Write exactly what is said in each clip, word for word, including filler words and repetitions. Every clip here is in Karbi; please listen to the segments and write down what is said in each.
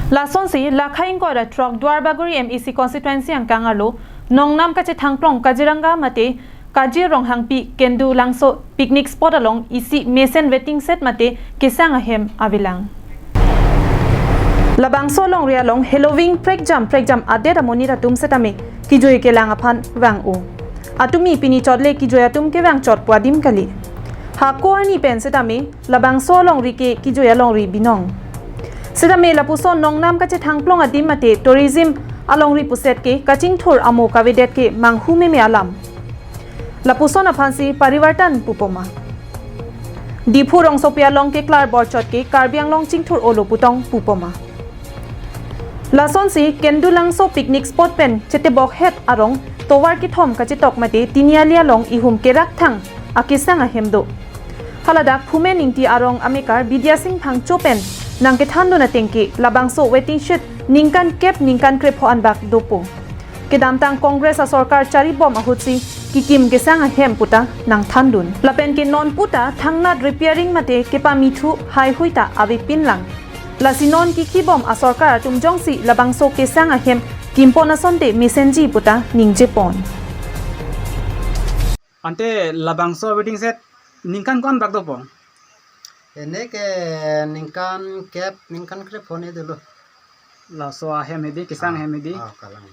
Lasonsi lakha ingkoi ra throk Duarbagori M A C constituency angkang arlo Nongnam kachethangplong Kaziranga mate Kazir Ronghangpi Kendu Langso picnic spot along isi mesen waiting shed mate kesang ahem avelang. Labangso alongri along heloving prekjam prekjam adet amonit atum setame kejui kelang aphan vang-o. Atumi pini chotle kejui atum kevang chot pu adim kali. Hako arni pen setame labangso alongri ke kejui alongri binong. Setame lapuson Nongnam kachethangplong adim mate tourism alongri puset ke kachingthur amo kavedet ke manghu meme alam. Lapuson aphansi parivartan pupoma. Diphu rongsopi along keklar borchot ke Karbi Anglong chingthur olo putong pupoma. Lasonsi Kendu Langso picnic spot pen chetebok het arong tovar kethom kachetok mate tiniali along ihum kerak thang akesang ahem do. Haladak Phumen Ingti arong amekar Bidya Sing Phangcho pen nangkethandun ateng ke labangso waiting shed ningkan kep ningkan krepho anbak dopo. Kedamtang Congress asorkar charibom ahutsi kekim kesang ahem puta nangthandun. Lapen ke non puta thangnat repairing mate kepamithu haihui ta avepinlang. Lasi non kikibom asorkar atum jongsi labangso kesang ahem kimpon asonte mesenji puta ningjepon. Ante labangso waiting shed ningkan ko-an bak dopo? Ene ke ningkan kep, ningkan krepho ne dolo. Laso ahem hedi, kesang Ah, ahem hedi. Ah, kalang.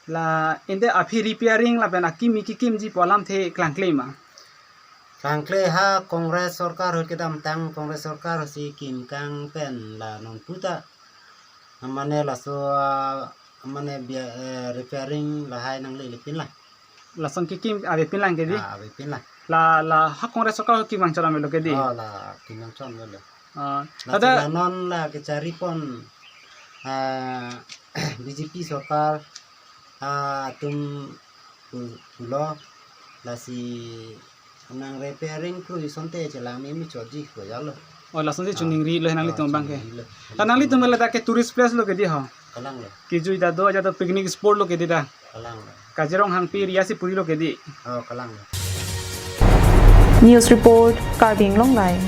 La ante aphi repairing lapen akimi kikimji pu alamthe klangkle ma? Klangkle ha Congress sorkar ahut kedamtang Congress sorkar ahutsi kimkang pen la non puta. Mane laso, ah, mane bia, eh, repairing lahai nangle lepin la. Lason kekim avepinlang kedi? Ah, avepinlang. La, la ha Congress sorkar kevang chot avelo kedi? Oh, la kevang chot avelo. Ah, lasi ada la non la kecharipon, ah, B J P sorkar, ah, atum pu-, pulo lasi nang repairing kroi asonte chelang meme chotji ko jalo. Oh, lasonsi Ah, choningri lo nanglitum ah, abang ke. Choningri lo. La nanglitum ke ladak ke tourist place lo kedi ho? Kalang lo. Kejui ta do, aja do picnic spot lo kedi ta. Kalang lo. Kazir Ronghangpi area si puri lo kedi. Oh, kalang lo. News report, Karbi Anglong Live.